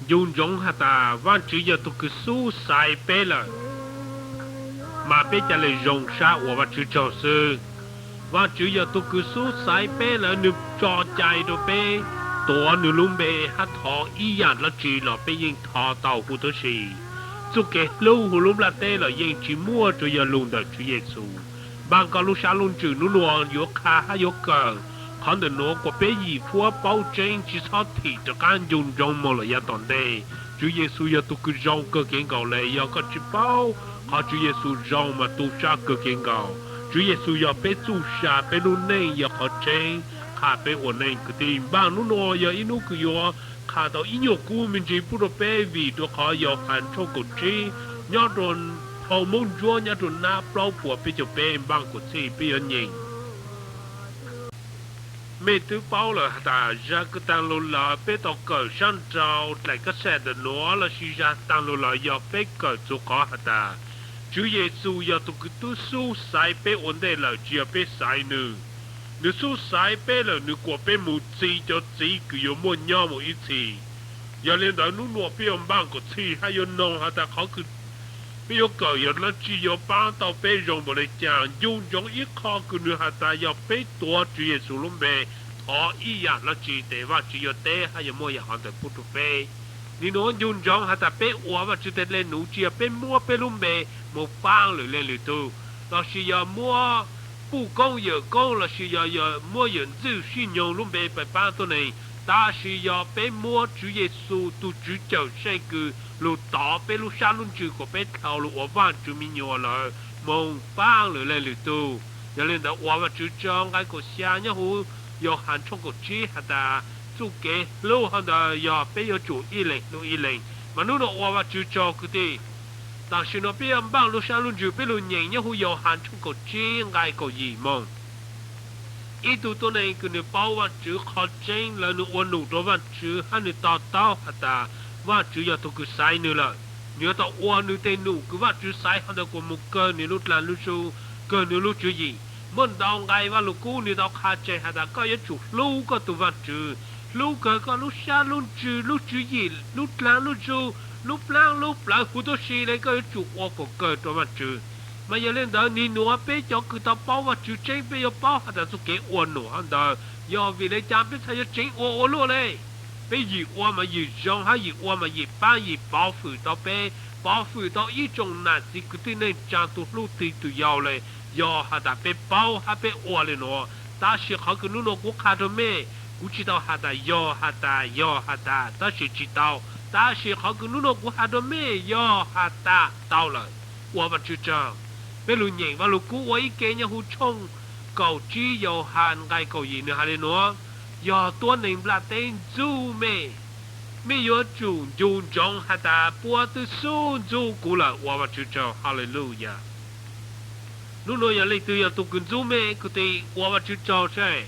Ncu ntsoov has tas Vajtswv yog tus kws xub xaiv peb lawm, mas peb ca le zoo sab ua Vajtswv tsaug xwb. Vajtswv yog tus kws xub xaiv peb lawm, nws tso cai rau peb tuav nws lub npe hab thov ib yaam dlaab tsi los peb yeej thov tau huv tib si. Txuj kev hlub huv lub nplaj teb los yeej tsi muaj, tsuas yog lug ntawm Tswv Yexus. Npaaj koj lub sab lub ntsws nub nua yuav qha hab yuav kawm qhov ntawm nuav kuas peb yim huab paub tseeb, tsi txhob thim rov qaab ncu ntsoov moog lawm yav tom ntej. Tswv Yexus yog tug kws zoo kawg kev nkaus le, yog koj tsi paub qhov Tswv Yexus zoo mas tu sab kawg kev nkaus. Tswv Yexus yog peb txuj sa, peb lub neej, yog qhov tseeb qha peb ua neej kwv tij. Npaaj nub nua yog ib nub kws yuav qha tau ib nyuag kub me ntsis pub rau peb, vim rua qhov Yauhas tshooj kaum tsib nyob rua phau Moob Ntsuab nyob rua nab plaub puas peb caug peb npaaj kuas txhij peb yuav nyeem. Mej twb paub lawm has tas zag kws taag lug lawm peb tau kawm saab nrau dlaim kab xais ntawm nuav lossis zag taag lug lawm yog peb kawm txug qhov has tas Tswv Yexus yog tug kws tub xub xaiv peb ua ntej lawm, tsi yog peb xaiv nwg. Nwg xub xaiv peb lawm, nwg kuas peb moog txi cov txiv kws yuav muaj nyob moog ib txhis. Yog le ntawd nub nua peb yuav npaaj kuas txhij hab yuav noog has tas qhov kws peb yuav kawm yog dlaab tsi yuav paab tau peb zoo npaum le caag. Ncu ntsoov ib qho kws nwg has tas yog peb tuav Tswv Yexus lub npe thov ib yaam dlaab tsi tes Vajtswv yuav teb hab yuav muaj yaam qhov ntawd pub rua peb. Nwg nua ncu ntsoov has tas peb ua Vajtswv teg le nuv tsi yog peb muab peb lub npe moog paab lwm leej lwm tug, lossis yog muab puj koob yawm koob lossis yog muab yawm ntxwj sib nyoog lub npe pab tuab neeg, tab sis yog peb muab Tswv Yexus tug Tswv cawm seej kws lug tov peb lub sab lub ntsws kuas peb dlhau lug ua Vajtswv me nyuam lawm moog paab lwm leej lwm tug. Yog le ntawd ua Vajtswv tsaug. Nqai kaum xya nyob huv Yauhas tshooj kaum tsib has tas txuj kev hlub hov ntawd yog peb yuav tsum ib leeg hlub ib leeg. Mas nub nua ua Vajtswv tsaug kwv tij. Tam sim no peb yuav npaaj lub sab lub ntsws peb lug nyeem nyob huv Yauhas tshooj kaum tsib nqai kaum yim moog. Ib tug tuab neeg kws nwg paub Vajtswv qhov tseeb lawm, nwg ua num rua Vajtswv hab nwg to taub has tas Vajtswv yog tug kws xaiv nwg lawm, nwg yuav tau ua nwg teg num kws Vajtswv xaiv hov ntawd kuas moog kawg nwg lub dlaag lub zug, kawg nwg lub tswv yim. Muaj ntau nqai Vajluskub nwg tau qha tseg has tas koj yuav tsum hlub koj tug Vajtswv, hlub kawg koj lub sab lub ntsws, lub tswv yim, lub dlaag lub zug, lub plaab lub plawv huv tub si le, koj yuav tsum ua kom kawg rua Vajtswv. Mas yog le ntawd nwg nua peb cov kws tau paub Vajtswv tseeb peb yuav paub has tas txuj kev ua num hov ntawd yog vim le caag peb txhaj yuav tseev ua ua luaj le. Peb yim ua mas yim zoo hab yim ua mas yim paab yim pov fwm tau peb, pov fwm tau ib tsoom nam txiv kwv tij neej tsaa tug hlub tug yau le. Yog has tas peb paub hab peb ua le nuav, tab sis qhov kws nub nua kuv qha rua mej, kuv tsi tau has tas yog has tas yog has tas tab sis tsi tau, tab sis qhov kws nub nua kuv has rua mej yog has tas tau lawm. Ua Vajtswv tsaug. Peb lug nyeem Vajluskub ua ib ke nyob huv tshooj kaum tsib Yauhas nqai kaum yim nwg has le nuav, yog tuab neeg nplaj teb ntxub mej, mej yuav tsum ncu ntsoov has tas puab twb xub ntxub kuv lawm. Ua Vajtswv tsaug. Haleluyas. Nub nua yog leej twg yog tug kws ntxub mej kwv tij? Ua Vajtswv tsaug saib.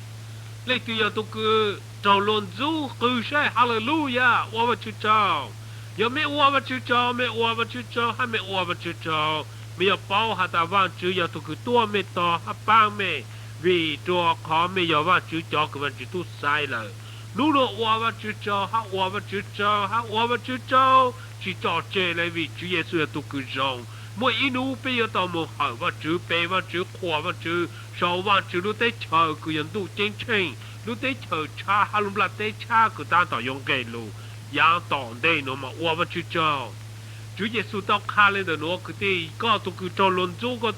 Leej twg yog tug kws raug luag ntxub qw saib? Haleluyas. Ua Vajtswv tsaug. Yog mej ua Vajtswv tsaug, mej ua Vajtswv tsaug hab mej ua Vajtswv tsaug, mej yuav paub has tas Vajtswv yog tug kws tuaj mej tog hab paab mej, vim rua qhov mej yog Vajtswv cov kws Vajtswv tub xaiv lawm. Nub nua ua Vajtswv tsaug hab ua Vajtswv tsaug hab ua Vajtswv tsaug tsi tso tseg le, vim Tswv Yexus yog tug kws zoo. Muaj ib nub peb yuav tau moog hawm Vajtswv, pe Vajtswv, qhuas Vajtswv sau Vajtswv lub teb chaws kws yog ntuj ceeb tsheej, lub teb chaws tshab hab lub nplaj teb tshab kws taab tom yuav nqes lug yaav tom ntej nuav mas ua Vajtswv tsaug. Tswv Yexus tau qha le ntawm nuav kwv tij, koj tug kws raug luag ntxub, koj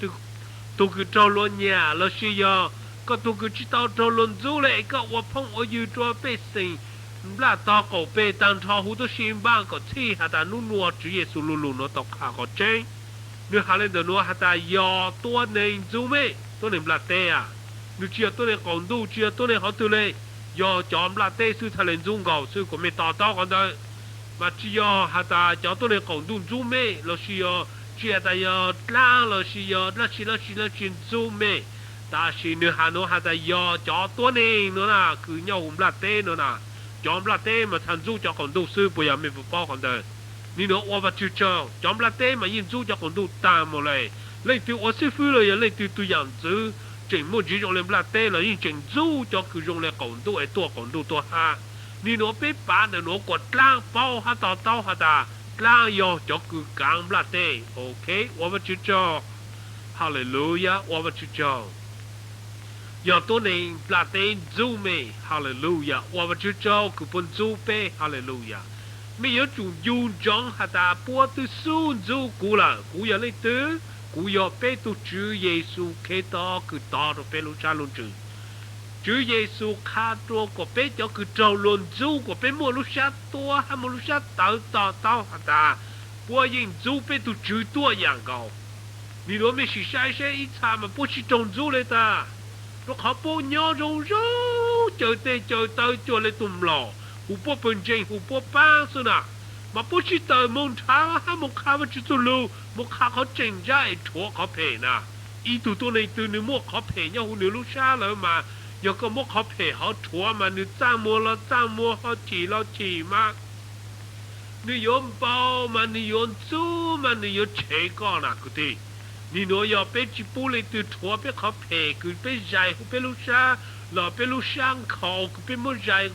tug kws raug luag nyam lossis yog koj tug kws tsi tau raug luag ntxub le, koj ua phooj ua ywg rua pej xeem nplaj tog qaum peg taag nrho huv tub si, npaaj kom txhij has tas nub nua Tswv Yexus lug lug nuav tau qha qhov tseeb. Nwg has le ntawm nuav has tas yog tuab neeg ntxub mej, tuab neeg nplaj teb a, nwg tsi yog tuab neeg qaum ntuj, tsi yog tuab neeg qhov twg le, yog cov nplaj teb xwb txhaj le ntxub nkaus xwb, kuas mej to taub qhov ntawd. Mas tsi yog has tas cov tuab neeg qaum ntuj ntxub mej lossis yog tsi has tas yog dlaab lossis yog dlaab tsi dlaab tsi dlaab tsi ntxub mej, tab sis nwg has nuav has tas yog cov tuab neeg nuav na kws nyob huv nplaj teb nuav na, cov nplaj teb mas txhaj ntxub cov qaum ntuj xwb, puas yog? Mej puas paub qhov ntawd? Nwg nuav ua Vajtswv tsaug, cov nplaj teb mas yeej ntxub cov qaum ntuj taag moog le. Leej twg ua xib fwb los yog leej twg tug yaam ntxwv tseem muaj ntsis zoo le nplaj teb los yeej tseem ntxub cov kws zoo le qaum ntuj es tuaj qaum ntuj tuaj hab. Nim nuav peb pav ntawm nuav kuas dlaab paub hab to taub has tas dlaab yog cov kws kaav nplaj teb. Ok, ua Vaajtswv tsaug. Haleluya, ua Vaajtswv tsaug. Yog tuab neeg nplaj teb ntxub mej, haleluya, ua Vaajtswv tsaug kws puab ntxub peb, haleluya. Mej yuav tsum ncu ntsoov has tas puab twb xub ntxub kuv lawm. Kuv yog leej twg? Kuv yog peb tug Tswv Yexus Khetos kws tov rua peb lub sab lub ntsws. Tswv Yexus qha rua kom peb cov kws raug luag ntxub kom peb muaj lub sab tuab hab muaj lub sab tawv to taub has tas puab yeej ntxub peb tug Tswv tuab yaam nkaus. Nim nuav mej sim saib seb ib txha mas puab sib raug ntxub le tag, rua qhov puab nyob zoo zoo caw teg caw taw cuag le tug mlom, hu puab pawg ntseeg hu puab paab xwb na, mas puab sib tawm moog nrhav hab moog qha Vaajtswv txuj lug, moog qha qhov tseem ntsaab es rhuav qhov phem na. Ib tug tuab neeg twg nwg muaj qhov phem nyob huv nwg lub sab lawm mas, yog koj muab qhov phem hov rhuav mas nwg txaj muag los txaj muag, ho chim los chim mas, nwg yuav npau mas nwg yuav ntxub mas nwg yuav tshev koj na kwv tij. Nim nuav yog peb tsi pub leej twg rhuav peb qhov phem kws peb zais huv peb lub sab, los peb lub sab nkhaus kws peb muab zais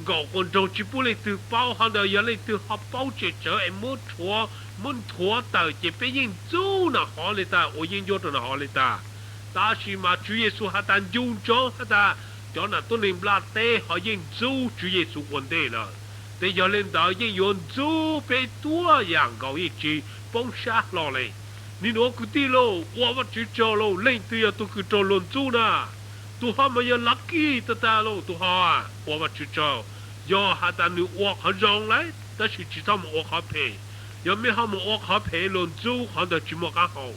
nkaum quas nroog tsi pub leej twg paub, hov ntawd yog leej twg ho paub tsem tsawv es muab rhuav muab nthuav tawm ces peb yeej ntxub nam hov le tag, ua yeeb ncuab rua nam hov le tag. Tab sis mas Tswv Yexus has tas ncu ntsoov has tas cov nam tuab neeg nplaj teb ho yeej ntxub Tswv Yexus ua ntej lawm, tes yog le ntawd yeej yuav ntxub peb tuab yaam nkaus, yeej tsi poob sab hlo le. Nim nuav kwv tij lauj, ua Vaajtswv tsaug lauj, leej twg yog tug kws raug luag ntxub na? Tug hov mas yog lucky tag tag lauj, tug hov, ua Vaajtswv tsaug. Yog has tas nwg ua qhov zoo lawm tab sis tsi txhob moog ua qhov phem. Yog mej ho moog ua qhov phem luag ntxub, qhov ntawd tsi muaj qaab hau.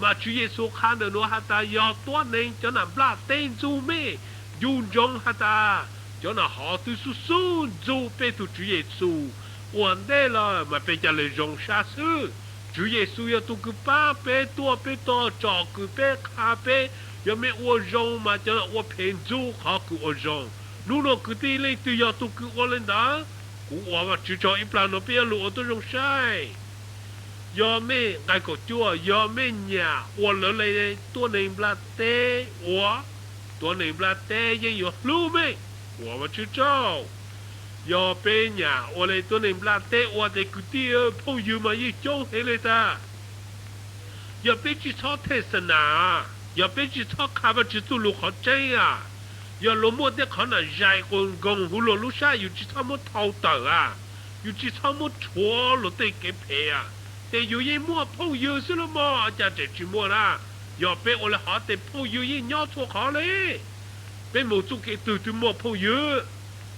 Mas Tswv Yexus qha ntawm nuav has tas yog tuab neeg cov nam nplaj teb ntxub mej, ncu ntsoov has tas cov nam hov twb xub xub ntxub peb tug Tswv Yexus ua ntej lawm mas peb ca le zoo sab xwb. Tswv Yexus yog tug kws pab peb, tuaj peb tog, tsom kws peb, qha peb. Yog mej ua zoo mas cov nam ua phem ntxub qhov kws ua zoo. Nub nuav kwv tij leej twg yog tug kws ua le ntawd? Kuv ua Vaajtswv tsaug, ib plag nuav peb yuav lug ua tuab zoo saib. Yog mej, nqai kaum cuaj, yog mej nyam ua lawv le tuab neeg nplaj teb ua, tuab neeg nplaj teb yeej yuav hlub mej, ua Vaajtswv tsaug. Yog peb nyam ua le tuab neeg nplaj teb ua tes kwv tij, phooj ywg mas yeej coob heev le tag. Yog peb tsi txhob thej xa nas, yog peb tsi txhob qha Vaajtswv txuj lug qhov tseeb a, yog luag muaj tej qhov nam zais quas nkoog huv luag lub sab yus tsi txhob muab thau tawm a, yus tsi txhob muab rhuav luag tej kev phem a, tes yus yeej muaj phooj ywg xwb los mas, cas tseem tsi muaj na? Yog peb ua le hov tes phooj ywg yeej nyob txhua qhov le. Peb moog txuj kev twg twb muaj phooj ywg,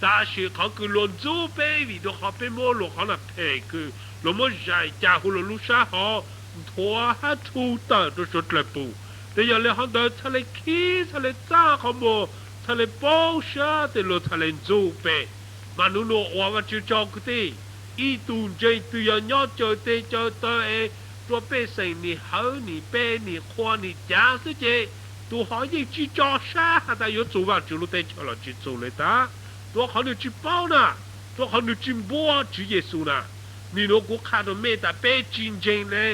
tab sis qhov kws luag ntxub peb vim rua qhov peb muab luag qhov nam phem kws luag muab zais ca huv luag lub sab hov nthuav hab rhu tawm rua suav dlawg pum. Tes yog le hov ntawd txhaj le khib, txhaj le txaj qhov muag, txhaj le poob sab, tes luag txhaj le ntxub peb. Mas nub nuav ua Vaajtswv tsaug kwv tij, ib tug ntseeg twg yog nyob caw teg caw taw es rua pej xeem nim hawv nim pe nim qhuas nim cav xwb ces tus hov yeej tsi tso sab has tas yuav txug Vaajtswv lub teb chaws los tsi txug le tag, rua qhov nwg tsi paub na, rua qhov nwg tsi npuab Tswv Yexus na. Nim nuav kuv qha rua mej tas peb tsi ntseeg le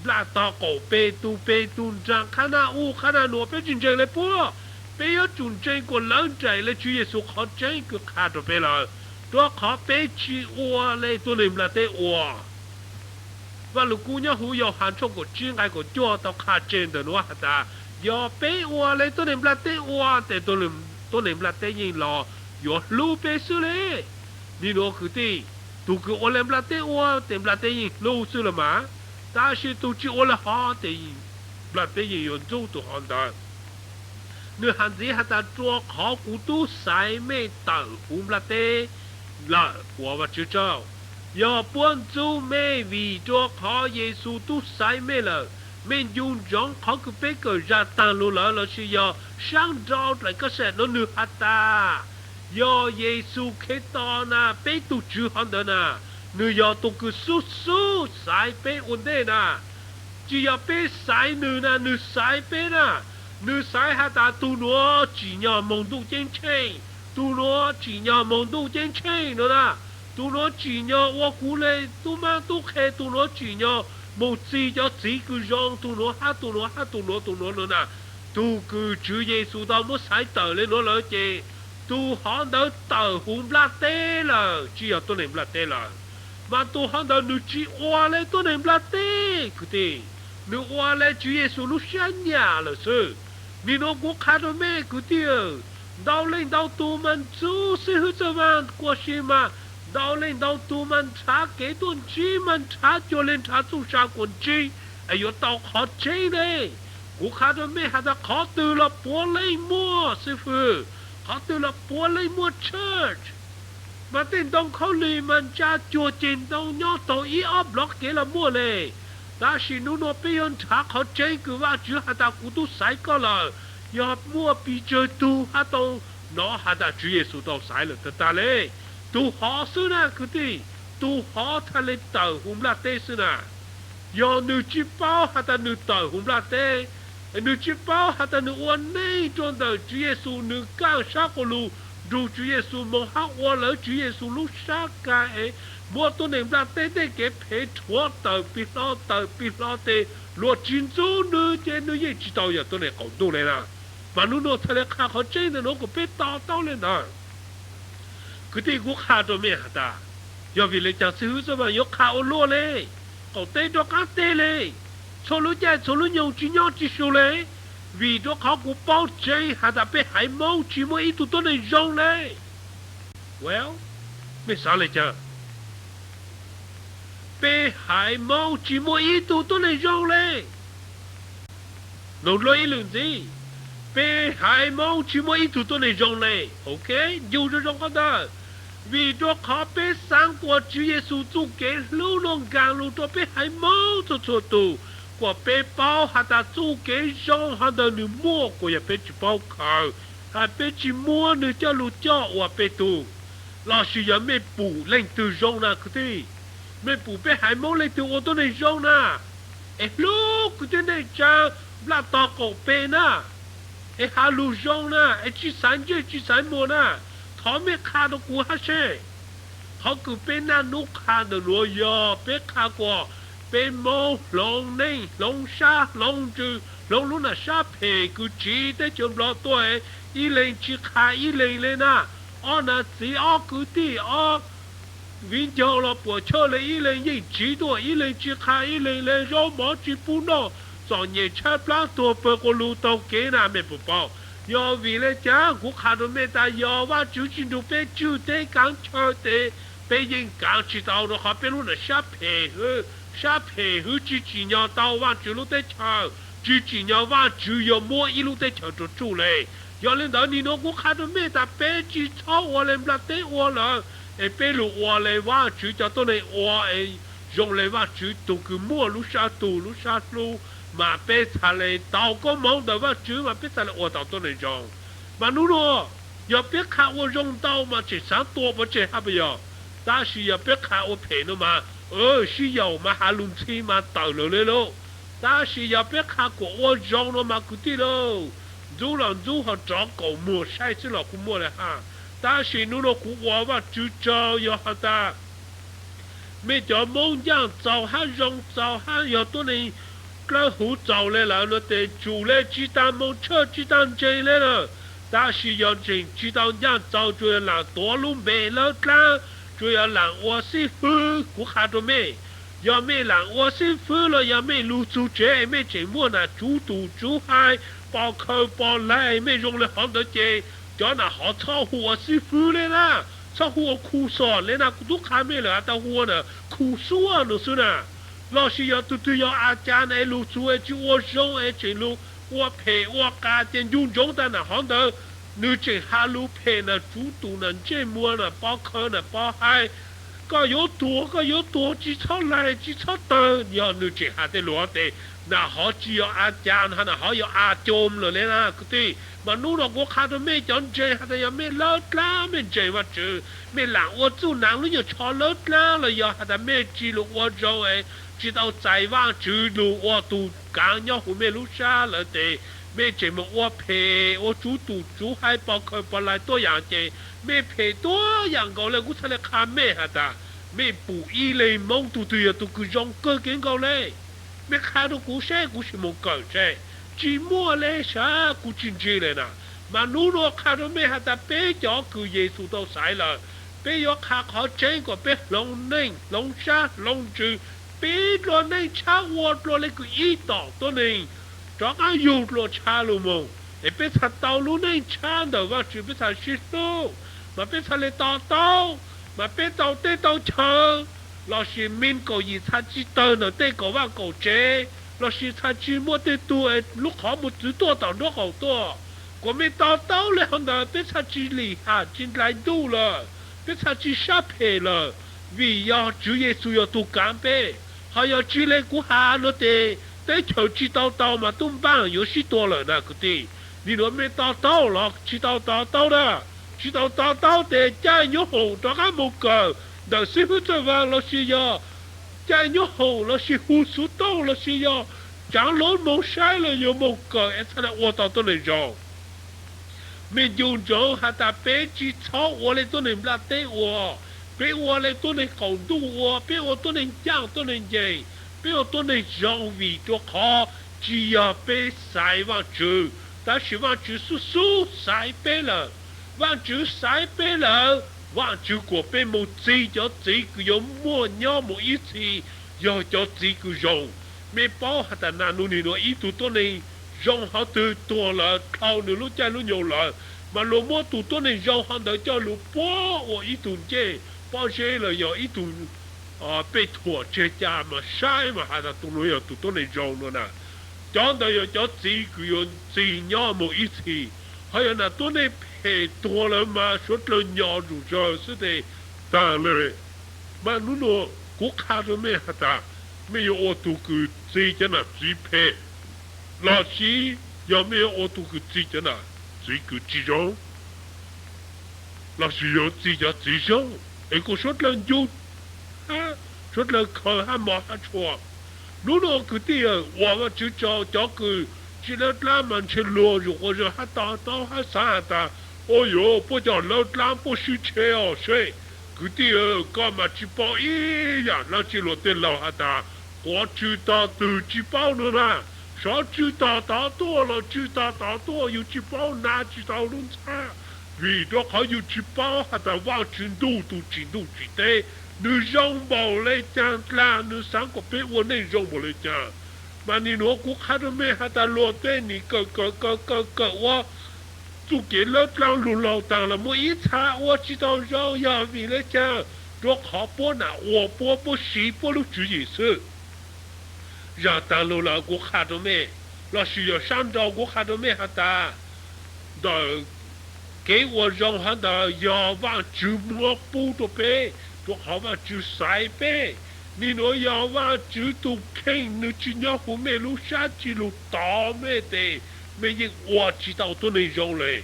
nplaj tog qaum pe tug pe tug nraag qhab naj u qhab naj nuav, peb tsi ntseeg le puab. Peb yuav tsum ntseeg kuas lawv nraim le Tswv Yexus qhov tseeb kws qha rua peb lawm, rua qhov peb tsi ua le tuab neeg nplaj teb ua. Vaj Lug Kub nyob huv Yauhas tshooj kaum tsib nqai kaum cuaj tau qha tseg ntawm nuav has tas, yog peb ua le tuab neeg nplaj teb ua tes tuab neeg nplaj teb yeej los yuav hlub peb xwb le. Nim nuav kwv tij, tug kws ua le nplaj teb ua tes nplaj teb yeej hlub xwb los mas, tab sis tug tsi ua le hov tes nplaj teb yeej yuav ntxub tug hov ntawd. Nwg has ntxiv has tas, rua qhov kuv tub xaiv mej tawm huv nplaj teb lawm, ua Vaajtswv tsaug. Yog puab ntxub mej vim rua qhov Yexus tub xaiv mej lawm, mej ncu ntsoov qhov kws peb kawm zaj taag lug lawm lossis yog saab nrau dlaim kab sam nuav nwg has tas, yog Yexus Khetos na, peb tug Tswv hov ntawd na, nwg yog tug kws xub xub xaiv peb ua ntej na. Tsi yog peb xaiv nwg na, nwg xaiv peb na. Nwg xaiv has tas tug nuav tsim nyog moog ntuj ceeb tsheej, tug nuav tsim nyog moog ntuj ceeb tsheej no na. Tug nuav tsim nyog ua kuv le tub mab tub qhe, tug nuav tsim nyog moog txig cov txiv kws zoo, tug nuav hab tug nuav hab tug nuav tug nuav no na. Tug kws Tswv Yexus tau muab xaiv tawm le nuav lawm ces Tus hov ntawd tawm huv nplaj teb lawm, tsis yog tuab neeg nplaj teb lawm, mas tus hov ntawd nws tsis ua le tuab neeg nplaj teb kwv tij, nws ua le Tswv Yexus lub sab nyam lawm xwb. Nim no kuv qha rau mej kwv tij, ntau leej ntau tus mas ntxub xib hwb Txawj Vaj kuas si mas, ntau leej ntau tus mas nrhav kev tuaj ntsib mas nrhav cuag li nrhav txuj sa kuas ntsib, es yuav tau qhov tseeb ne. Kuv qha rau mej has tas qhov twg los puav leej muaj xib hwb, qhov twg los puav leej muaj church, mas tej ntoo khaub lig mas ntsa cuag ceg ntoo nyob tau ib ob nplov kev los muaj le. Tab sis nub nua peb yuav nrhav qhov tseeb kws Vajtswv has tas kuv tub xaiv koj lawm, yog muaj pes tsawg tug hab tau nov has tas Tswv Yexus tau xaiv lawm tag tag le. Tus hov xwb na kwv tij, tus hov thaj le tawm huv nplaj teb xwb na. Yog nws tsis paub has tas nws tawm huv nplaj teb, nws tsis paub has tas nws ua neej rua ntawm Tswv Yexus nws kaj sab qua lug nrug Tswv Yexus moog hab ua lawv Tswv Yexus lub sab ka es muab tuab neeg nplaj teb tej kev phem rhuav tawm pig hlo tawm pig hlo tes luag tsis ntxub nws ces nws yeej tsis tau yog tuab neeg qaum ntuj le na. Mas nub nua thaj le qha qhov tseeb ntawm nuav kuas peb to taub le ntawd. Kwv tij, kuv qha rua mej has tas, yog vim le caag xib hwb Txawj Vaj yuav qha ua luaj le, qaum teb rov qaab teb le, txhua lub caij txhua lub nyoog tsis nyob tsis su le, vim rua qhov kuv paub tseeb has tas peb haiv Moob tsis muaj ib tug tuab neeg zoo le. Well, mej xaav le caag? Peb haiv Moob tsis muaj ib tug tuab neeg zoo le. Noog dlua ib lwm ntxiv, peb haiv Moob tsis muaj ib tug tuab neeg zoo le. Ok, ncu zoo zoo qhov ntawd, vim rua qhov peb xaav kuas Tswv Yexus txuj kev hlub nuav nkaag lug rua peb haiv Moob txhua txhua tug, kuas peb paub has tas txuj kev zoo hov ntawd nws muaj kuas yog peb tsis paub khaws, has peb tsis muab nws coj lug coj ua peb tug. Lossis yog mej pum leej twg zoo na kwv tij, mej pum peb haiv Moob leej twg ua tuab neeg zoo na, es hlub kwv tij neej tsa nplaj tog qaum peg na, es has lug zoo na, es tsis xaiv ntsej tsis xaiv muag na, thov mej qha rua kuv hab seb. Qhov kws peb naj nub qha ntawm nuav yog peb qha kuas peb Moob hloov neej hloov sab hloov ntsws hloov lub nam sab phem kws tsiv teb chaws Nplog tuaj, ib leeg tsis qha ib leeg le na. Ob nam txiv ob kwv tij ob viv ncaus los puam chawj le, ib leeg yeej tsiv tuaj, ib leeg tsis qha ib leeg le, zaub mov tsis pub noj, txom nyem tshaib plab tuag pawg qua lug taug kev na, mej puas paub? Yog vim le caag? Kuv qha rua mej tas yog Vajtswv tsis nrug peb tswj teb kaav chaw tes peb yeej kaav tsis tau, rua qhov peb lub nam sab phem hwb, sab phem hwb tsis tsim nyog tau Vajtswv lub teb chaws, tsis tsim nyog Vajtswv yuav muab ib lub teb chaws rua tsuj le. Yog le ntawd nim nuav kuv qha rua mej tas peb tsis txhob ua le nplaj teb ua lawm, es peb lug ua le Vajtswv cov tuab neeg ua es zoo le Vajtswv tug kws muaj lub sab tug lub sab hlub, mas peb txhad le tau koob moov ntawm Vajtswv mas peb txhad le ua tau tuab neeg zoo. Mas nub nuav yog peb qha ua zoo ntau mas tseem xaav tua pov tseg hab puas yog? Tab sis yog peb qha ua phem nuav mas sib yaum mas has lug ntxhi mas tawm lawm le lauj. Tab sis yog peb qha kuas ua zoo nuav mas kwv tij lauj, ntxub los ntxub ho rov kaum muag saib xwb los kuj muaj le hab. Tab sis nub nuav kuv ua Vajtswv tsaug yog has tas mej cov Moob ncaaj txaus hab zoo txaus hab yog tuab neeg dlawb huv txaus le lawm nuav tes tsum le tsis tas moog tshawj tsis tas ntseeg le lawm. Tab sis yog tseem tsis tau ncaaj txaus tsuas yog laam tuav lub npe lawb dlaab, tsuas yog laam ua xib fwb. Kuv qha rua mej, yog mej laam ua xib fwb los yog mej lug txug tsev mej tseem muaj nam tsuv tus tsuv hais, pov khawv pov laig, mej zoo le hov ntawd ces cov nam hov txhob hu ua xib fwb le na, txhob hu ua khu xom le na. Kuv tub qha mej lawm has tas hu ua na khu xuaj nua xwb na. Lossis yog tug twg yog a cas na es lug txug es tsis ua zoo es tseem lug ua phem ua qas ces ncu ntsoov tas nam hov ntawd nws tseem has lug phem nam tsuv tus nam ntsej muag nam pov khawv nam pov hais. Koj yuav tuag, koj yuav tuag, tsis txhob laig tsis txhob tawg. Yog nws tseem has tej lug tes nam hov tsis yog a cas, nam hov yog a coos lawm le na kwv tij. Mas nub nuav kuv qha rua mej cov ntseeg has tas yog mej lawb dlaab mej ntseeg Vajtswv, mej laam ua txuj naav lub nyuag tsho lawb dlaab los yog has tas mej tsis lug ua zoo es tsis tau txais Vajtswv lug ua tug kaav nyob huv mej lub sab lawm tes mej tseem moog ua phem ua tsuv tus tsuv hais pov khawv pov laig tuab yaam ces mej phem tuab yaam nkaus le. Kuv txhad le qha mej has tas mej pum ib leeg Moob tug twg yog tug kws zoo kawg kev nkaus le? Mej qha rua kuv seb kuv sim moog kawm seb. Tsis muaj le sab, kuv tsis ntsib le na. Mas hnub nuav qha rua mej has tas peb cov kws Yexus tau xaiv lawm, peb yuav qha qhov tseeb kom peb hloov neej hloov sab hloov ntsws, peb dlua neej tshab ua dlua le kws ib tom tuab neeg rov qaab yug dlua tshab lug moog, es peb txhad tau lub neej tshab ntawm Vaajtswv, peb txhad sib hlub, mas peb txhad le to taub, mas peb tau teb tau chaw, lossis me kaum yim txhad tsi tawg ntawm tej kaum vaaj kaum tsev, lossis txhad tsi muaj tej tug lub qhov muag txwv tuaj tom nraub qaum tuaj. Kuas mej to taub le hov ntawd peb txhad tsi lim ham tsi ndlai ntuj lawm, peb txhad tsi sab phem lawm, vim yog Tswv Yexus yog tug kaav peb. Ho yog tsi le kuv has nuav tes teb chaws tsi tau tau mas tub npaaj yuav sib tua lawm na kwv tij. Nim nuav mej to taub los tsi tau to taub na? Tsi tau to taub tes caij nyoob hoom rov qaab moog kawm ntawm xib hwb Txawj Vaas lossis yog caij nyoob hoom lossis hu xuv tooj lossis yog tsaav lub moog saib los yuav moog kawm es txhad le ua tau tuab neeg zoo. Mej ncu ntsoov has tas peb tsi txhob ua le tuab neeg nplaj teb ua, peb ua le tuab neeg qaum ntuj ua, peb ua tuab neeg ncaaj tuab neeg nceeg, peb ua tuab neeg zoo vim rua qhov tsi yog peb xaiv Vaajtswv, tab sis Vaajtswv xub xub xaiv peb lawm. Vaajtswv xaiv peb lawm, Vaajtswv kuas peb moog txig cov txiv kws yuav muaj nyob mus ib txhis, yog cov txiv kws zoo. Mej paub has tas naj nub nim nuav ib tug tuab neeg zoo qhov twg tuag lawm dhau nws lub caij lub nyoog lawm, mas luag muab tug tuab neeg zoo qhov ntawd coj lug puab ua ib tug ncej pob zeb los yog ib tug pej thuam tseg ca mas saib mas has tas tug nuav yog tug tuab neeg zoo no na. Cov ntawd yog cov txiv kws yuav txig nyob mus ib txhis. Ho yog nam tuab neeg phem tuag lawm mas suav dlawg nyo zuj zug xwb tes taag le. Mas nub nuav kuv qha rua mej has tas mej yuav ua tug kws txig cov nam txiv phem lossis yog mej yuav ua tug kws txig cov nam txiv kws tsi zoo, lossis yuav txig cov txiv zoo, es kuas suav dlawg ncu, suav dlawg khaws hab mos hab tshua. Nub nuav kwv tij, uas Vaajtswv tsaug cov kws tsi lawb dlaab mas ntshe luag zuj quas zog hab to taub hab xaav has tas, ua yuav puab cov lawb dlaab puab sib tshe os seb. Kwv tij, koj mas tsi paub ib yaam dlaab tsi. Luag tej laug has tas quav tsw tog twg tsi paub no na, sov tsw tog tod tuaj los tsw tog tod tuaj, yug tsi paub na tsi tau lub ntxhab, vim rua qhov yug tsi paub has tas Vaajtswv ntuj tug tsim ntuj tsim teb, nws zoo npaum le caag dlaag, nws xaav kuas peb ua neej zoo npaum le caag. Mas nim nuav kuv qha rua mej has tas luag tej nim kawm kawm kawm kawm kawm ua txuj kev lawb dlaab lug laug taag los muaj ib txha ua tsi tau zoo, yog vim le caag? Rua qhov puab nam ua puab, puab siv puab lub tswv yim xwb. Zag taag lug lawm kuv qha rua mej, lossis yog sab nrau kuv qha rua mej has tas, ntawm kev ua zoo hov ntawd yog Vaajtswv muab pub rua peb, rua qhov Vaajtswv xaiv peb. Nim nuav yog Vaajtswv tug kheej, nws tsi nyob huv mej lub sab tsi lug tod mej tes mej yeej ua tsi tau tuab neeg zoo le.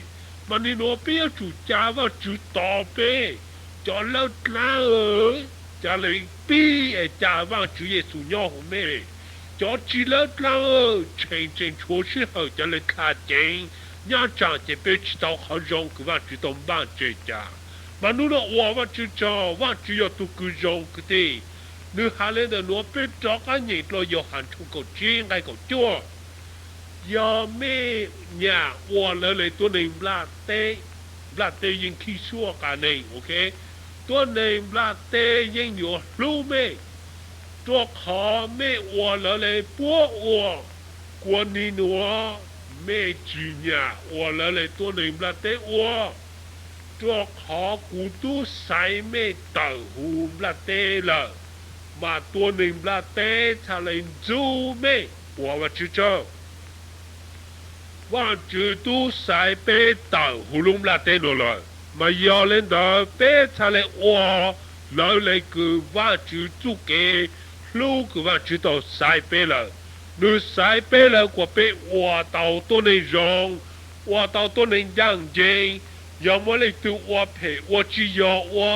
Mas nim nuav peb yuav tsum ca Vaajtswv tos peb. Cov lawb dlaab, ca le pib es ca Vaajtswv Yexus nyob huv mej. Cov tsi lawb dlaab, tseem tseem tshuav sij hawm ca le dlha ceev, nyaj tsaam ces peb tsi tau qhov zoo kws Vaajtswv tau npaaj tseg ca. Mas nub nuav ua Vaajtswv tsaug, Vaajtswv yog tug kws zoo kwv tij. Nws has le ntawm nuav, peb rov qab nyeem dlua Yauhas tshooj kaum tsib nqai kaum cuaj. Yog mej nyam ua lawv le tuab neeg nplaj teb, nplaj teb yeej khib suab qas neeg, ok. Tuab neeg nplaj teb yeej yuav hlub mej, rua qhov mej ua lawv le puab ua. Kuas nim nuav mej tsi nyam ua lawv le tuab neeg nplaj teb ua, rua qhov kuv tub xaiv mej tawm huv nplaj teb lawm, mas tuab neeg nplaj teb txhad le ntxub mej. Ua Vaajtswv tsaug, Vaajtswv tub xaiv peb tawm huv lub nplaj teb nuav lawm, mas yog le ntawd peb txhad le ua lawv le kws Vaajtswv txuj kev hlub kws Vaajtswv tau xaiv peb lawm. Nws xaiv peb lawm kuas peb ua tau tuab neeg zoo, ua tau tuab neeg ncaaj nceeg. Yog muaj leej twg ua phem ua tsi yog, ua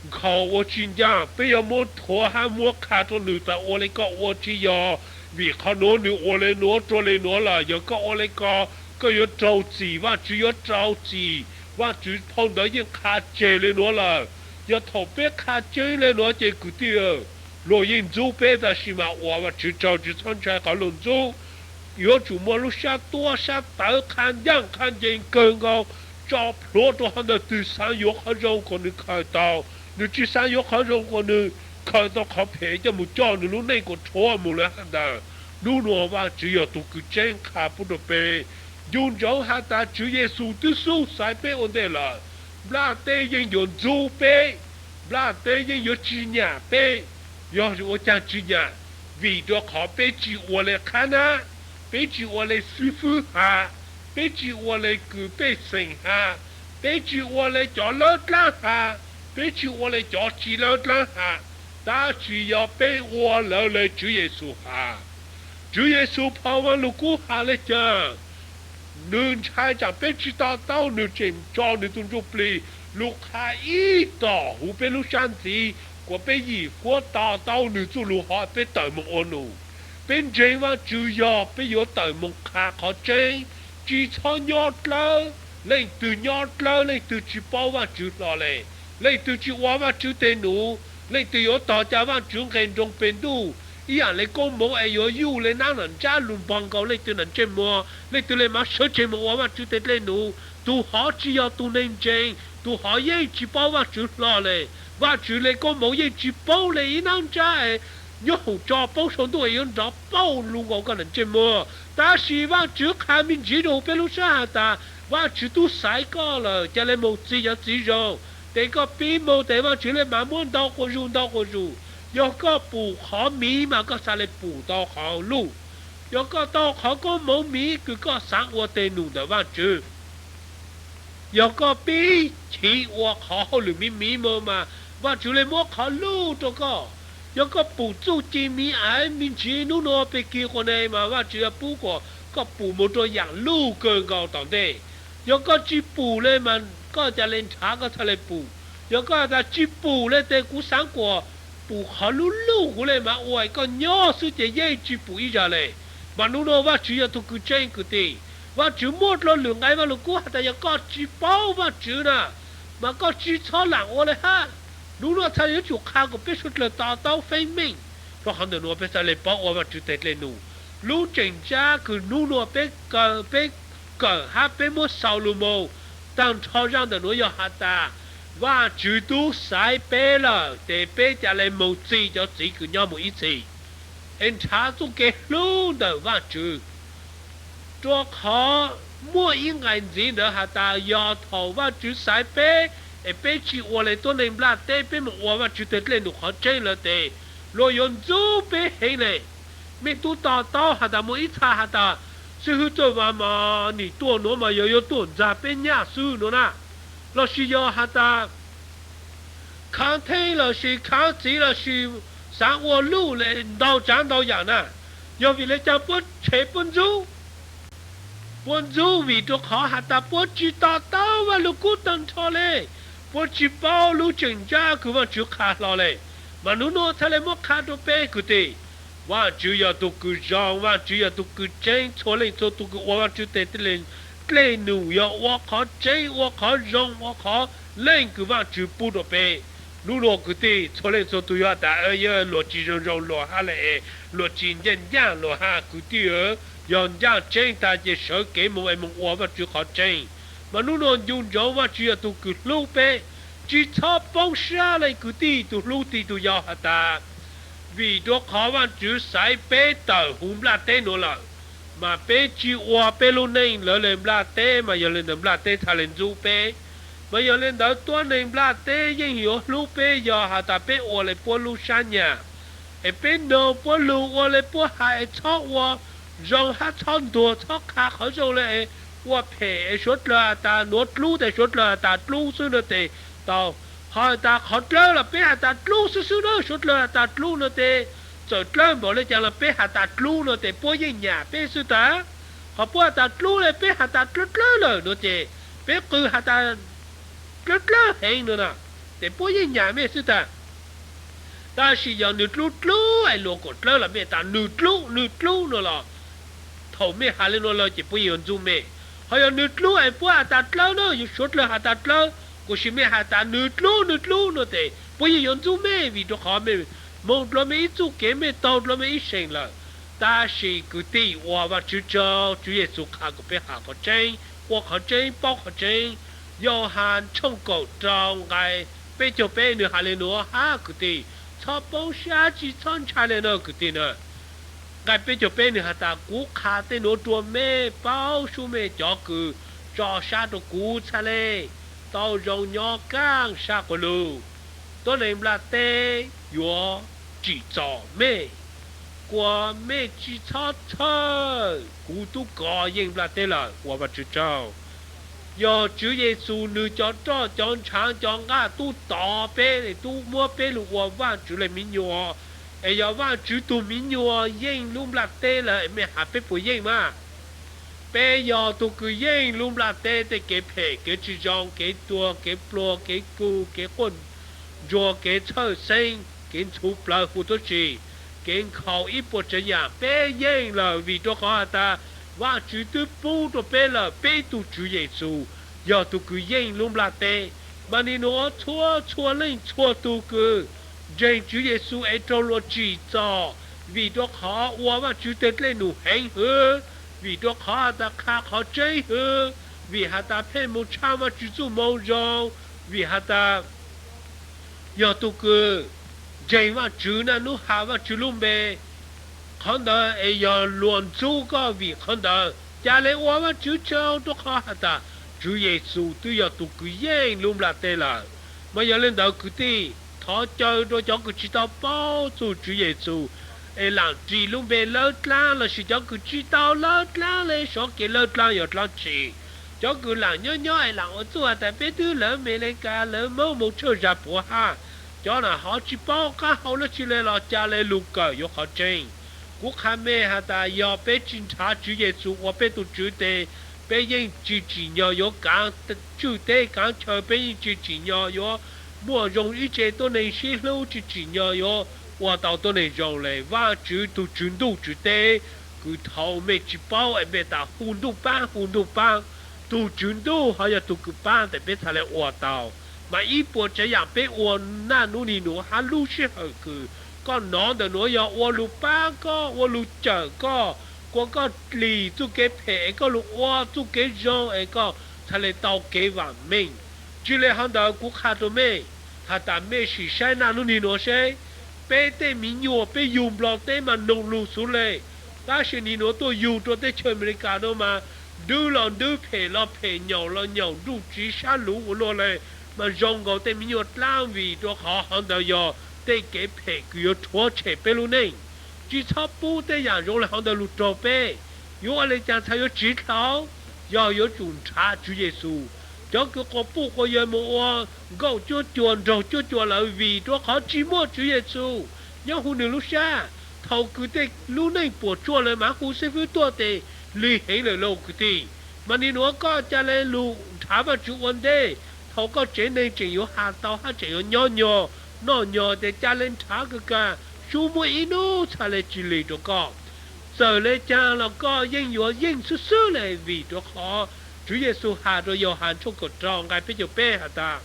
nkhaus ua tsi ncaaj, peb yuav muab thuav hab muab qha rua nws tas ua le koj ua tsi yog, vim qhov nuav nws ua le nuav rua le nuav lawm. Yog koj ua le ko, koj yuav raug txim, Vaajtswv yuav raug txim. Vaajtswv phau ntawv yeej qha tseg le nuav lawm. Yog thaum peb qha tseeb le nuav ces kwv tij, luag yeej ntxub peb, tab sis mas ua Vaajtswv tsaug tsi txhob ntshai qhov luag ntxub. yuav tsum muaj lub sab tuab sab tawv qha ncaj qha ncees kawg nkaus, tso plhuav rau hauv ntawm twg xav yuav qhov zoo kom nws khaws tau, nws tsis xav yuav qhov zoo kom nws khaws tau qhov phem coj mus coj nws lub neej kom rhuav mus lawm hais ntawd. Hnub no Vajtswv yog tus kws tseeb qha pub rau peb. Ncu ntsoov has tas Tswv Yexus twb xub xaiv peb ua ntej lawm. Nplaj teb yeej yuav ntxub peb, nplaj teb yeej yuav tsis nyam peb. Yog ua caag tsis nyam? Vim rau qhov peb tsis ua le qhab nab, peb tsis ua le xib fwb has, peb tsis ua le kws pej xeem has, peb tsis ua le cov lawb dlaab has, peb tsis ua le cov tsis lawb dlaab has, tab sis yog peb ua lawv le Tswv Yexus has. Tswv Yexus phau Vaaj Lug Kub has le caag? Nws ntshai tsam peb tsis to taub, nws tseem tso nws tus Ntsujplig lug qha ib tom huv peb lub sab ntxiv, kuas peb yim huab to taub nws txuj lug hov peb tawm moog ua num. Peb ntseeg Vajtswv yog peb yuav tawm moog qha qhov tseeb, tsis txhob nyob dlawb. Leej twg nyob dlawb leej twg tsis paub Vajtswv hlo le, leej twg tsis ua Vajtswv teg num, leej twg yuav tog ca Vajtswv nqe nroo peg ntuj ib yaam le koob moov es yuav yuj le nab nram ntsab lug npog nkaus leej twg nram ntsej muag, leej twg le maam sawv tseg moog ua Vajtswv teg dlej num. Tug hov tsis yog tug neeg ntseeg, tug hov yeej tsis paub Vajtswv hlo le. Vajtswv le koob moov yeej tsis poob le ib nab ntsab nyob hoom tso poob sau ntuj es yuav nrov pauj lug nkaus koj nram ntsej muag. Tab sis Vajtswv qha me ntsiv rau peb lub sab has tas Vajtswv tub xaiv koj lawm, ca le moog txi cov txiv zoo, tes koj pib moog tes Vajtswv le maam muab ntau quas zug ntau quas zug. Yog koj pum qhov miv mas koj txha le pum tau qhov luj. Yog koj tau qhov koob moov miv kws koj xaav ua teg num ntawm Vajtswv, yog koj pib chiv ua qhov hauj lwm miv miv moog mas Vajtswv le muab qhov luj rau koj. Yog koj pum txuj ci miv aiv me ntsiv hnub nuav peg kig quas ne mas Vajtswv yuav pub kuas koj pum moog rua yaam luj kawg nkaus tom ntej. Yog koj tsis pum le mas koj ca le nrhav koj txha le pum. Yog koj has tas tsis pum le tes kuv xaav kuas pum qhov luj luj kuv le mas ua es koj nyob xwb ces yeej tsis pum ib zag le. Mas hnub nuav Vajtswv yog tug kws tseeb kwv tij. Vajtswv muaj dlua lwm nqe Vaaj Lug Kub has tas yog koj tsis paub Vajtswv na, mas koj tsis txhob laam ua le hab. Hnub nuav txhaj yuav tsum qha kuas peb suav dlawg to taub feeb meej, rua qhov ntawm nuav peb txhaj le paub ua Vajtswv teg dlej num. Lub tseem ntsab kws hnub nuav peb kawm, peb kawm hab peb muab xaus lug moog taag nrho zaaj ntawm nuav yog has tas Vajtswv tub xaiv peb lawm tes peb ca le moog txi cov txiv kws nyob moog ib txhis es nrhav txuj kev hlub ntawm Vajtswv. Rua qhov muaj ib nqai ntxiv ntawd has tas yog thaum Vajtswv xaiv peb es peb tsis ua le tuab neeg nplaj teb, peb moog ua Vajtswv teg dlej num qhov tseeb lawm tes luag yuav ntxub peb heev le. Mej tub to taub has tas muaj ib txha has tas xib hwb Tuaj Vas mas nim tuaj nuav mas yog yuav tuaj ntxag peb nyaj xwb nuav na, lossis yog has tas khaav theeb lossis khaav txiv lossis xaav ua luj le ntau tsaav ntau yaam na. Yog vim le caag puab tshev puab ntxub? Puab ntxub vim rua qhov has tas puab tsis to taub Vaaj Lug Kub taag nrho le, puab tsis paub lub tseem ntsab kws Vaajtswv qha hlo le. Mas hnub nuav txhaj le muab qha rua peb kwv tij, Vaajtswv yog tug kws zoo, Vaajtswv yog tug kws tseeb, txhua leej txhua tug kws ua Vaajtswv teg dlej num yog ua qhov tseeb, ua qhov zoo, ua qhov leej kws Vaajtswv pub rua peb. Hnub nuav kwv tij, txhua leej txhua tug yuav tas luag tsis zoo zoo luag hab le, luag tsis ncaaj ncaaj luag hab, kwv tij, yog ncaaj tseeb tag ces sawv kev moog es moog ua Vaajtswv qhov tseeb. Mas hnub nuav ncu ntsoov Vaajtswv yog tug kws hlub peb, tsis txhob poob sab le kwv tij, tug hlub tij tug yau has tas vim rua qhov Vaajtswv xaiv peb tawm huv nplaj teb nuav lawm, mas peb tsis ua peb lub neej lawv le nplaj teb mas yog le ntawd nplaj teb txhaj le ntxub peb. Mas yog le ntawd tuab neeg nplaj teb yeej yuav hlub peb yog has tas peb ua le puab lub sab nyam, es peb noog puab lug, ua le puab has es txhob ua zoo hab txhob ntuag, txhob qha qhov zoo le, ua phem es suav dlawg has tas nuav dlub tes suav dlawg has tas dlub xwb nuav tes tau. Ho has tas qhov dlawb los peb has tas dlub xwb xwb na, suav dlawg has tas dlub nuav tes, txawm dlawb npaum le caag los peb has tas dlub nuav tes puab yeej nyam peb xwb tag. Ho puab has tas dlub le peb has tas dlawb dlawb lawm nuav ces peb qw has tas dlawb dlawb heev nuav na, tes puab yeej nyam mej xwb tag. Tab sis yog nws dlub dlub es luag kom dlawb los mej tas nws dlub nws dlub nuav los, thaum mej has le nuav lawm ces puab yeej yuav ntxub mej. Ho yog nws dlub es puab has tas dlawb na, yog suav dlawg has tas dlawb, kuv sim mej has tas nws dlub nws dlub nuav tes puab yeej yuav ntxub mej, vim rua qhov mej moog dlua mej ib txuj kev, mej taug dlua mej ib seem lawm. Tab sis kwv tij, ua Vajtswv tsaug, Tswv Yexus qha kom peb hais qhov tseeb, ua qhov tseeb, paub qhov tseeb. Yauhas tshooj kaum rau nqai peb caug peb nws hais li nuav hab kwv tij, txhob poob sab, tsis txhob ntshai le no kwv tij na. Nqai peb caug peb nws has tas, kuv qha tej nuav rua mej paub, sub mej cov kws tso sab rua kuv txhaj le tau zoo nyob kaaj sab quas lug. Tuab neeg nplaj teb yuav tsim txom mej, kuas mej tsis txhob txhawj, kuv tub kov yeej nplaj teb lawm, ua Vajtswv tsaug. Yog Tswv Yexus nws cov roj cov ntshaav cov nqaj tub tov peb, tub muab peb lug ua Vajtswv le miv nyuas, es yog Vajtswv tug miv nyuas yeej lub nplaj teb lawm, mej has peb puas yeej mas? Peb yog tug kws yeej lub nplaj teb tej kev phem, kev tsis zoo, kev tuag, kev pluag, kev kug, kev quaj ntsuag, kev txhawj xeeb, kev ntxhuv plawv hu tuab si, kev nkhaus, ib puas tsav yaam peb yeej lawm, vim rua qhov has tas Vajtswv twb pub rua peb lawm, peb tug Tswv Yexus yog tug kws yeej lub nplaj teb. Mas nim nuav txhua txhua leej txhua tug kws ntseeg Tswv Yexus es raug luag tsim txom, vim rua qhov ua Vajtswv teg dlej num heev hwv, vim rua qhov has tas qha qhov tseeb hwv, vim has tas pheej moog tshaj Vajtswv txuj moo zoo, vim has tas yog tug kws ntseeg Vajtswv, naj nub has Vajtswv lub npe, qhov ntawd es yog luag ntxub koj vim qhov ntawd, ca le ua Vajtswv tsaug rua qhov has tas Tswv Yexus twb yog tug kws yeej lub nplaj teb lawm. Mas yog le ntawd kwv tij, thov caw rua cov kws tsis tau paub txug Tswv Yexus es laam ris lub npe lawb dlaab, lossis cov kws tsis tau lawb dlaab le, sov kev lawb dlaab yog dlaab tsi. Cov kws laam nyob nyob es laam ua txuj has tas peb twb lawv Amelikas lawv Moob moog tshawj zag puav hab, cov na ho tsis paub qaab hau dlaab tsi le los ca le lug kawm yuav qhov tseeb. Kuv qha mej has tas yog peb tsis nrhav Tswv Yexus ua peb tug Tswv tes, peb yeej tsis tsim nyog yuav kaav tswj teb kaav chaw, peb yeej tsis tsim nyog yuav muaj zoo ib tse tuab neeg sib hlub, tsis tsim nyog yuav ua tau tuab neeg zoo le. Vajtswv tug Tswv Ntuj Tswv teb, kws thaus mej tsis paub es mej tas hu Ntuj paab hu Ntuj paab, tug Tswv Ntuj ho yog tug kws paab tes peb txhaj le ua tau. Mas ib puas tsav yaam peb ua naj nub nim nuav hab lub sij hawm kws koj nov ntawm nuav yog ua lug paab koj, ua lug cawm koj, kuas koj lim txuj kev phem es koj lug ua txuj kev zoo es koj txhaj le tau kev vaam meej. Tsi le hov ntawd kuv qha rua mej has tas mej sim saib naj nub nim nuav seb, peb tej miv nyuas peb yug Nplog teb mas noog lug xwb le, tab sis nim nuav tuaj yug rua teb chaws Amelikas nuav mas ntub los ntub, phem los phem, nyaum los nyaum, nruj tsiv sab luv ua luaj le. Mas zoo nkaus tej miv nyuas dlaab vim rua qhov hov ntawd yog tej kev phem kws yuav rhuav tshem peb lub neej. Tsis txhob pub tej yaam zoo le hov ntawd lug raug peb. Yuav ua le caag txhaj yuav tsiv dlhau? Yog yuav tsum nrhav Tswv Yexus. Cov kws quas puj quas yawg moog ua nkauj cuab cua nraug cuab cua lawm vim rua qhov tsis muaj Tswv Yexus nyob huv nwg lub sab. Thaus kws tej lub neej puam tsuaj lawm mas hu xib fwb tuaj tes lig heev lawm lauj kwv tij. Mas nim nuav koj ca le lug nrhav Vajtswv ua ntej, thaus koj tsev neeg tseem yuav has tau hab tseem yuav nyob nyog noj nyog tes ca le nrhav kag kag, sub muaj ib nub txhaj le tsi lig rua koj. Txawm le caag los koj yeej yuav yeej xwb xwb le vim rua qhov Tswv Yexus has rua Yauhas tshooj kaum rau nqai peb caug peb has tas,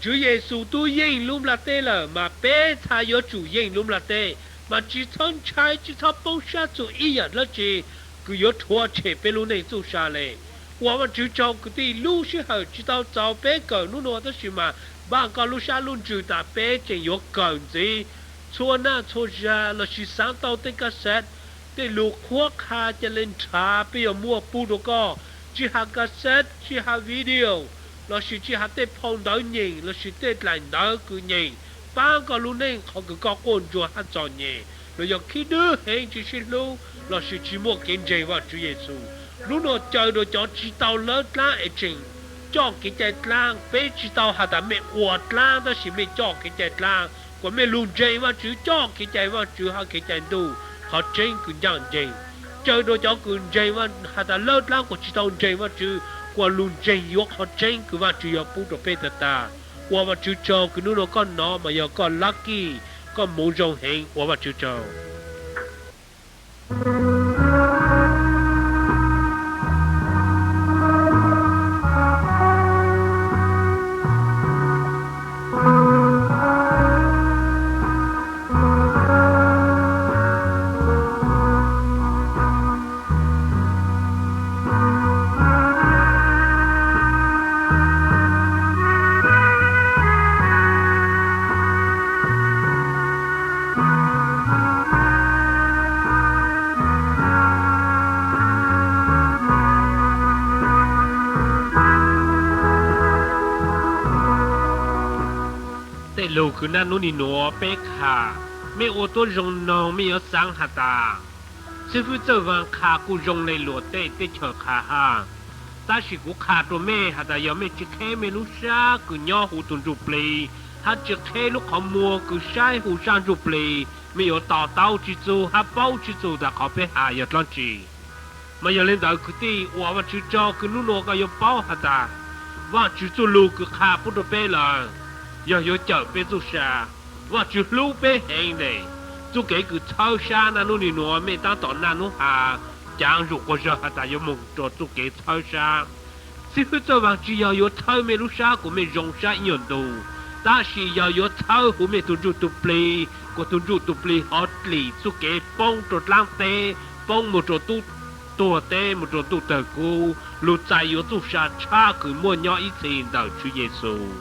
Tswv Yexus tub yeej lub nplaj teb lawm mas peb txhaj yuav tsum yeej lub nplaj teb, mas tsis txhob ntshai tsis txhob poob sab txug ib yaam dlaab tsi kws yuav rhuav tshem peb lub neej txuj sa le. Ua Vajtswv tsaug kwv tij, lub sij hawm tsis tau txaus peb kawm nub nua tab sis mas npaj koj lub sab lub ntsws tas peb tseem yuav kawm ntxiv txhua naj txhua zag lossis xaav tau tej kas xev, tej lug qhuab qha ca le nrhav peb yuav muaj pub rua koj. Tsis has kas xev, tsis has video, lossis tsis has tej phau ntawv nyeem lossis tej dlaim ntawv kws nyeem paab koj lub neej qhov kws koj quaj ntsuag hab txom nyem, los yog khib dwb heev tsis sib hlub lossis tsis muaj kev ntseeg Vajtswv Yexus. Nub nua caw rua cov tsis tau lawb dlaab es tseem coj kev cai dlaab. Peb tsis tau has tas mej ua dlaab tab sis mej coj kev cai dlaab, kuas mej lug ntseeg Vajtswv, coj kev cai Vajtswv hab kev cai ntuj, qhov tseeb kws ncaaj nceeg. Caw rua cov kws ntseeg has tas lawb dlaab kuas tsis tau ntseeg Vajtswv, kuas lug ntseeg yuav qhov tseeb kws Vajtswv yuav pub rua peb tag tag. Ua Vajtswv tsaug kws nub nua koj nov mas yog koj lucky, koj moov zoo heev, ua Vajtswv tsaug. Lug kws naj nub nim nuav peb qha, mej ua tuab zoo noog mej yuav xaav has tas, xib fwb Txawj Vaag qha kuj zoo le luas tej teb chaws qha hab, tab sis kuv qha rua mej has tas yog mej tsi qheb mej lub sab kws nyob huv tug ntsuj plig, hab tsi qheb lub qhov muag kws saib huv sab ntsuj plig, mej yuav to taub tsi txug hab paub tsi txug tas qhov peb has yog dlaab tsi. Mas yog le ntawd kwv tij, ua Vaajtswv tsaug kws nub nuav koj yuav paub has tas Vaajtswv txuj lug kws qha pub rua peb lawm yog yuav cawm peb txuj sa. Vaajtswv hlub peb heev le. Txuj kev kws txhawb sab naj nub nim nuav mej taab tom naj nub has, caav zuj quas zog has tas yuav moog rua txuj kev txhawb sab. Xib fwb Txawj Vaag tsi yog yuav txhawb mej lub sab kuas mej zoo sab ib nyuag ntu, tab sis yog yuav txhawb huv mej tug ntsuj tug plig kuas tug ntsuj tug plig hov dlim txuj kev poob rua dlaab teb, poob moog rua tub tuag teb, moog rua ntuj tawg kub, lug txais yuav txuj sa tshab kws muaj nyob ib txhis ntawm Tswv Yexus.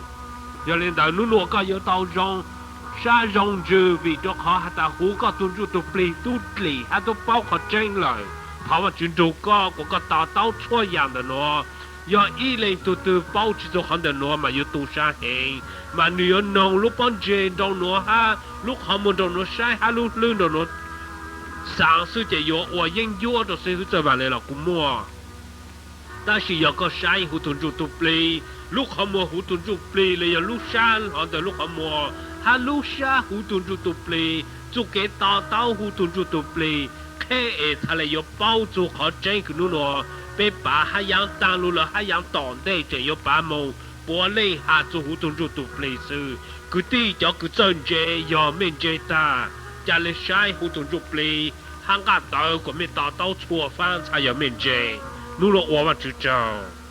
Yog le ntawd nub nuav koj yuav tau zoo sab zoo ntsws vim rua qhov has tas huv koj tug ntsuj tug plig tub dlim hab tub paub qhov tseeb lawm. Thov Vaajtswv nrug koj kuas koj to taub txhua yaam ntawm nuav. Yog ib leeg tug twg paub tsi txug qhov ntawm nuav mas yuav tu sab heev, mas nwg yuav noog lub pob ntseg nrau nuav hab lub qhov muag nrau nuav saib hab lub hlwb nrau nuav xaav xwb ces yuav ua yeeb ncuab rua xib fwb Txawj Vaag le los kuj muaj. Tab sis yog koj saib huv tug ntsuj tug plig, lub qhov muag huv tug ntsuj plig los yog lub sab hov ntawm lub qhov muag hab lub sab huv tug ntsuj tug plig, txuj kev to taub huv tug ntsuj tug plig, qheb es txhad le yuav paub txug qhov tseeb kws nub nuav peb pav hab yaab taag lug lawm hab yaam tom ntej tseem yuav pav moog puav leej has txug huv tug ntsuj tug plig xwb. Kwv tij, cov kws txawj ntse, yog mej ntse tag, ca le saib huv tug ntsuj plig hab nqaj tawv kuas mej to taub txhua faab ntxhais yog mej ntse. Nub nuav ua Vaajtswv tsaug.